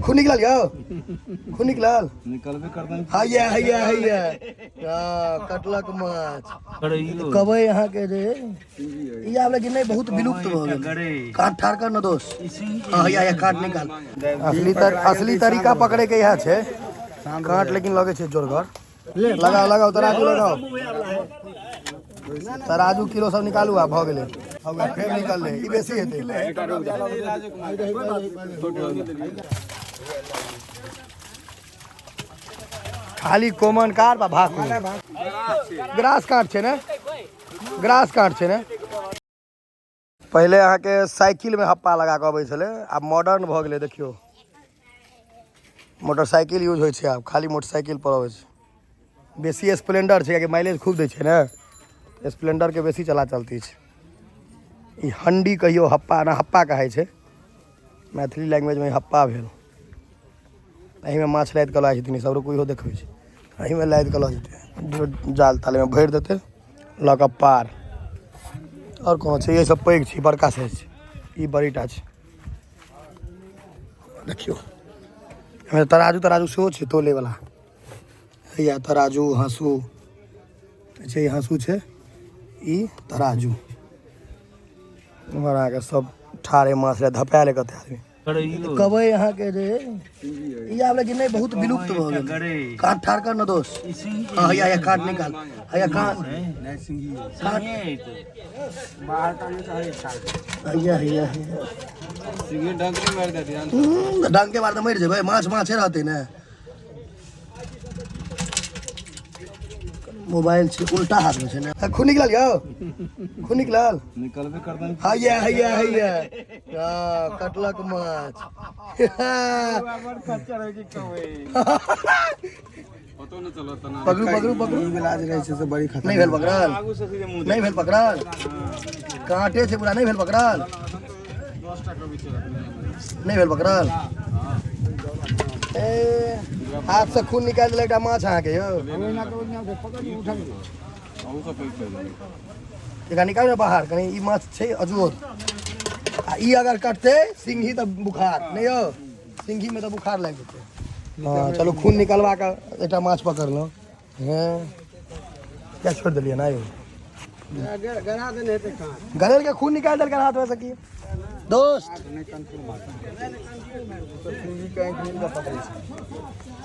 खून निकलल यौ, खून निकलल। निकलबे करतै। हैया हैया हैया, हँ, कटलक माछ। कबै अहाँके जे ई आब लेकिन नहि, बहुत विलुप्त भऽ गेल। काट ठार कर न दोस्त। हँ, हैया हैया, काट निकाल। असली तरीका पकड़े के इएह छै। काट लेकिन लगै छै जोरगर। लगाओ लगाओ, तराजू लगाओ, तराजू किलो सब निकालू। आ भऽ गेलै, फेर निकललै। ई बेसी हेतै। खाली कॉमन कार्प आ भाकुर। ग्रास काट छै ने, ग्रास काट छै ने। पहिले अहाँके साइकिलमे हप्पा लगा कऽ अबै छलै, आब मॉडर्न भऽ गेलै। देखियौ, मोटरसाइकिल यूज होइ छै आब, खाली मोटरसाइकिल पर अबै छै। बेसी स्प्लेंडर छै, कियाकि माइलेज खूब दै छै ने, स्प्लेंडरके बेसी चला चलती छै। ई हंडी कहियौ, हप्पा ना, हप्पा कहै छै मैथिली लैंग्वेजमे, हप्पा भेल। एहिमे माछ लादि कऽ लऽ जाइ छथिन सब। रुकू, इहो देखबै छै। एहिमे लादि कऽ लऽ जेतै, जाल तालमे भरि देतै, लऽ कऽ पार। आओर कोनो छै? एहिसँ पैघ छै, बड़का साइज छै, ई बड़ीटा छै। देखियौ, एहिमे तराजू तराजू सेहो छै तोलेवला। हैया तराजू, हाँसू छै, हाँसू छै, ई तराजू। एम्हर अहाँके सब ठाढ़े माछ लए धपायल कते आदमी। कबै अहाँके जे ई आब लेकिन नहि, बहुत विलुप्त भऽ गेल। काट ठार कर न दोस्त। हँ, हैया हैया, काट निकाल, हैया काट काट। हैया हैया हैया, डंके मार तऽ मरि जेबै। माछ माछे रहतै ने। मोबाइल छै उल्टा हाथ में छै ने। खून निकलल यौ, खून निकलल। निकलबे करतै। हैया हैया हैया, हँ, कटलक माछ। पकड़ू पकड़ू पकड़ू। इलाज रहै छै से बड़ी खतरनाक। नहि भेल पकड़ल, नहि भेल पकड़ल। काँटे छै पूरा। नहि भेल पकड़ल, नहि भेल पकड़ल। ए, हाथ से खून निकालि देलक एकटा माछ अहाँके यौ। एकरा निकालू ने बाहर कनि। ई माछ छै अजोर आ ई अगर कटतै सिंघी तऽ बुखार नहि यौ, सिंघीमे तऽ बुखार लागि जेतै। हँ, चलू, खून निकलवा कऽ एकटा माछ पकड़लहुँ। हँ, किया छोड़ि देलियै ना यौ? गड़ेल के खून निकालि देलकै हाथ में से की दोस्त?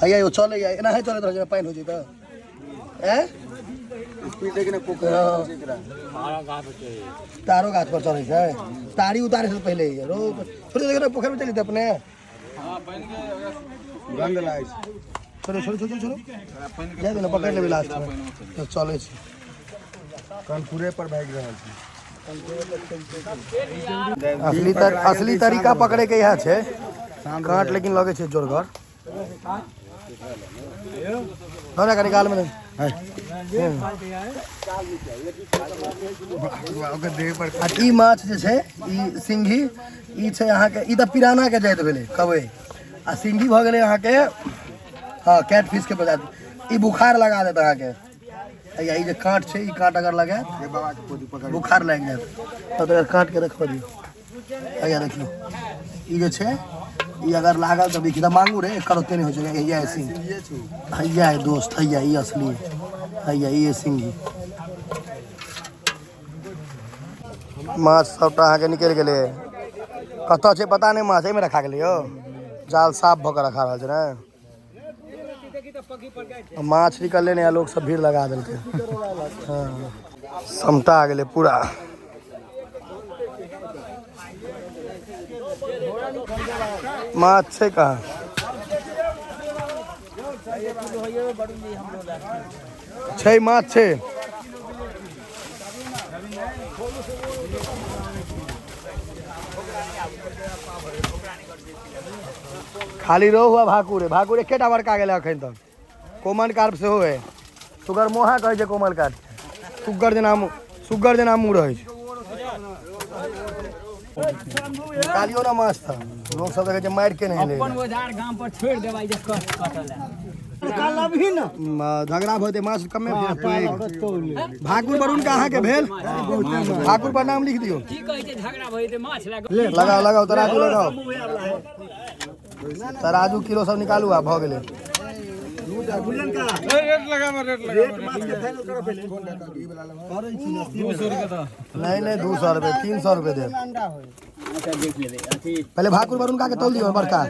हैया यौ, चलै एनाहे चलैत रहै छै, पानि होइ छै तऽ ए तारो गाछ पर चढ़ै छै। तारी उतारे से पहिले रो छोड़ि देलकै, पोखरि में चलि जेतै अपने। गन्ध लागै छै। छोड़ो छोड़ो छोड़ो छोड़ो, जाय दे ने, पकड़ि लेबै लास्ट में तऽ। चलै छै। कनपुरे पर भागि रहल छै। असली तरीका पकड़े के इएह छै। काँट लेकिन लगै छै जोरगर। धर कनि गाल में। ओकर देह पर। आ ई माछ जे छै, ई सिंघी, ई छै अहाँके, ई तऽ पिराना के जाति भेलै कबै, आ सिंघी भऽ गेलै अहाँके, हँ, कैट फिश के प्रजाति। ई बुखार लगा देत अहाँके। हैया ई जे काँट छै, ई काँट अगर लगायत हे बाबा के पोती पकड़, बुखार लागि जायत। तऽ एकर काँट के देखऽ दियौ। हैया देखियौ, ई जे छै, ई अगर लागल तऽ देखी तऽ मांगुर है, एकर ओते नहि होइ छै। हैया सिंह, हैया है दोस्त, हैया ई असली हैया, ई है सिंघी। माछ सबटा अहाँके निकलि गेलै। कतऽ छै पता नहि। माछ एहिमे रखा गेलै यौ। जाल साफ भऽ कऽ रखा रहल छै ने। माछ निकललै ने, लोक सब भीड़ लगा देलकै। हँ, समटा गेलै पूरा। माछ छै कहाँ? छै, माछ छै। खाली रोहु आ भाकुर है। भाकुर एकेटा बड़का गेलै अखन तक। कोमन कार्प सेहो है। सुगर मोहा कहै छै कोमल कार्प, सुग्गर जेना मुँह, सुग्गर जेना मुँह रहै छै। निकालियौ ने माछ तऽ लोक सब देखै छै मारि के नहि अपन औजार गाम पर छोड़ि देबै जे कट कटल है। झगड़ा भऽ जेतै। माछ कमे भेल। भाकुर वरुण के अहाँके भेल। भाकुर पर नाम लिख दियौ। की कहै छै, झगड़ा भऽ जेतै माछ लए। लगाओ लगाओ, तराजू लगाओ। तराजू किलो सब निकालू आ भऽ गेलै। नहीं नहीं 200 रुपये 300 रुपये दे। अच्छा देख लेबै अथी। पहले भाकुर वरुण का के तौल दियौ बड़का।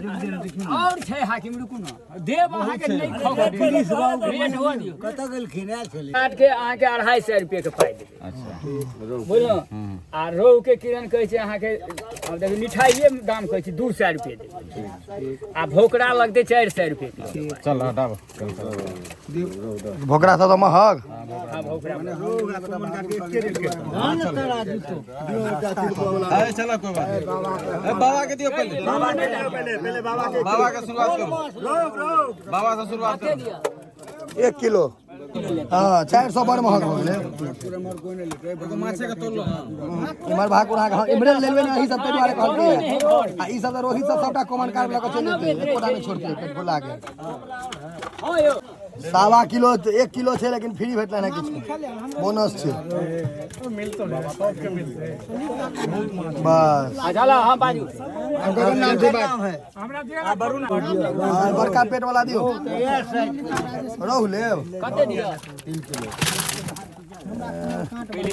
और छै हाकिम रुकू ना देब अहाँके नहीं खाओ रेट हो दियौ। कतऽ गेलखिन आयल छलै? काट के अहाँके 250 रुपये के पाइ देबै। अच्छा बुझलहुँ? आ रोहु के किरण कहै छै अहाँके, आब देखियौ मिठाइए दाम कहै छै 200 रुपये देबै। आ भोकरा लगतै 400 रुपये किलो। चल हटाब। भोकरा सब तऽ महग। हाँ भोकरा। अरे चलो कोई बात नहीं, बाबा के दियो पहले, बाबा के शुरुआत करो, बाबा से शुरुआत करो। 1 किलो हाँ 400 बड़ महग हो गेलै। माछे के तोल लो। इमहर भाकुर अहाँके इम्हरे लेबै ने, एही सब ताहि दुआरे कहलियै। आ ई सब तऽ रोहित सब सबटा कॉमन कार्ड लऽ कऽ चलि जेतै, एकोटा नहि छोड़तै पेट फुला के। हाँ यौ 1.25 किलो 1 किलो छै लेकिन फ्री भेटलै ने किछु, बोनस छै बस। अच्छा ला हाँ बाजू। हाँ, बड़का पेट वाला दियौ। रोहु लेब। कते दिअ? 3 किलो। पहिले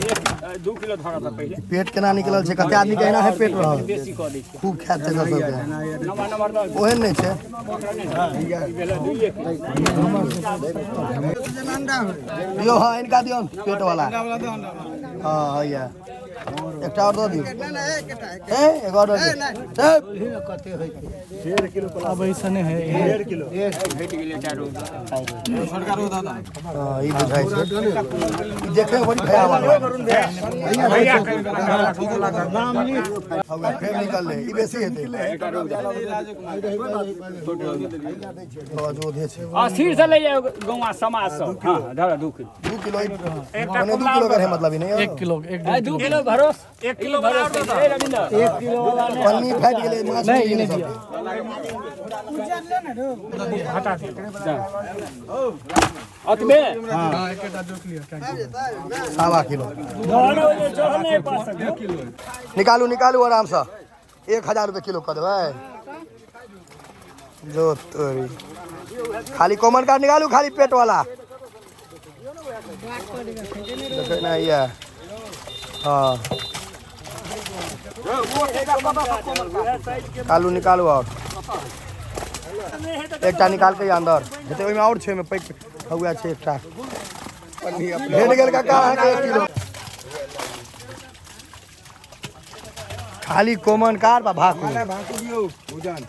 2 किलो धरऽ तऽ पहिले। पेट केना निकलल छै? कते आदमी के एना है पेट रहल, बेसी कऽ दै छियै। खूब खायत छै सबके, नम्बर नम्बर दऽ ओहन नहि छै। भेलै 2 किलो। दियौ हाँ इनका दियौ पेट वाला। हाँ हैया एकटा और दऽ दियौ। ए एगो और दऽ दियौ। भेट गेलै एकटा रोहु। हाँ ई बुझाइ छै, ई देखै मे बड़ी भयावह हौआ फेर निकललै, ई बेसी हेतै। अजोधे छै। अस्थिर से ले जाओ गौवा समाज सब। हाँ धरा 2 किलो। 2 किलो पौने 2 किलो करे मतलब ई नहीं। 1 किलो 2 किलो भरोस 1 किलो भरोस। ए रविंद्र 1 किलो वाला पन्नी फाटि गेलै, माछ मिल गेलै सबके। अतबे 1.25 किलो निकालू निकालू आराम से। 1000 रुपये किलो कऽ देबै। जो तोरी खाली कॉमन कार्ड निकालू, खाली पेट वाला देखै ना ये। हाँ निकालू निकालू और एकटा निकाल के अंदर हेतै, ओहिमे और छै, ओहिमे पैक हौआ छै एकटा। भेट गेल काका अहाँके 1 किलो। खाली कॉमन कार्ड आ भाकुर। भाकुर दियौ भूजन।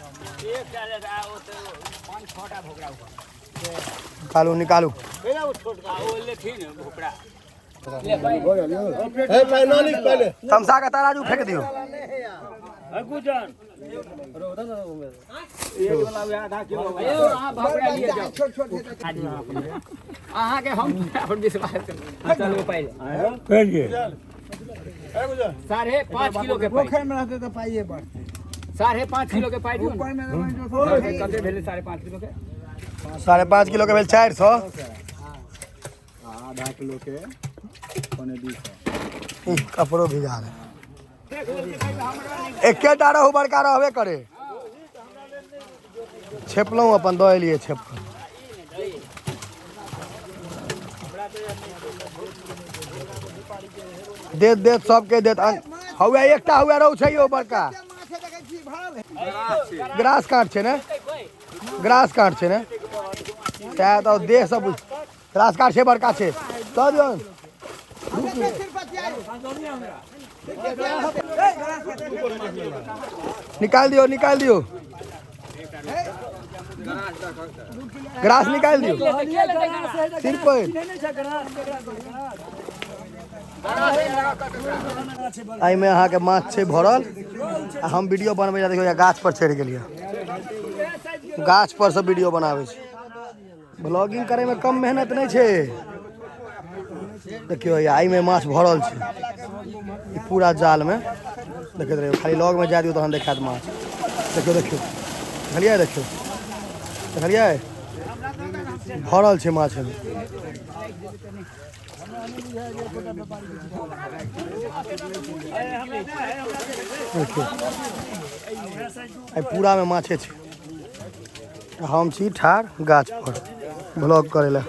निकालू निकालू। भोकरा तमसा के तराजू फेंक दियौ। अहाँके हम पर विश्वास चलू पहिले 5.5 किलो के पाइ। पोखरि में रहतै तऽ पाइए बढ़तै। 5.5 किलो के पाइ दियौ ने। कते भेलै 5.5 किलो के? 5.5 किलो के भेल 400। आधा किलो के 1.75। ई कपड़ो भिजा रहे। एकेटा रहू बड़का रहबे करे। छेपलहुँ अपन दऽ एलियै छेप कऽ। देत देत सबके देत। हौआ एकटा हौआ रहू छै यौ बड़का। ग्रास काट छै ने, ग्रास काट छै ने, सएह तऽ देह सब ग्रास काट छै बड़का छै। दऽ दियौ। निकाल दियौ निकाल दियौ ग्रास निकाल दियौ सिर पर। एहिमे अहाँके माछ छै भरल आ हम वीडियो बनबै लए देखियौ गाछ पर चढ़ि गेलियै, गाछ पर से वीडियो बनाबै छी। ब्लॉगिंग करैमे कम मेहनत नहि छै। देखियौ एहिमे माछ भरल छै ई पूरा जालमे, देखैत रहियौ। खाली लगमे जाय दियौ तहन देखायत माछ। देखियौ देखियौ देखलियै, देखियौ देखलियै भरल छै माछ एहिमे। देखियौ एहि पूरामे माछे छै। हम छी ठाढ़ गाछ पर ब्लॉग करै लए।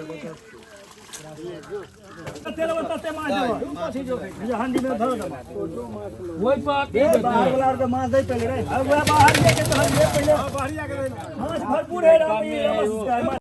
भरपूर है।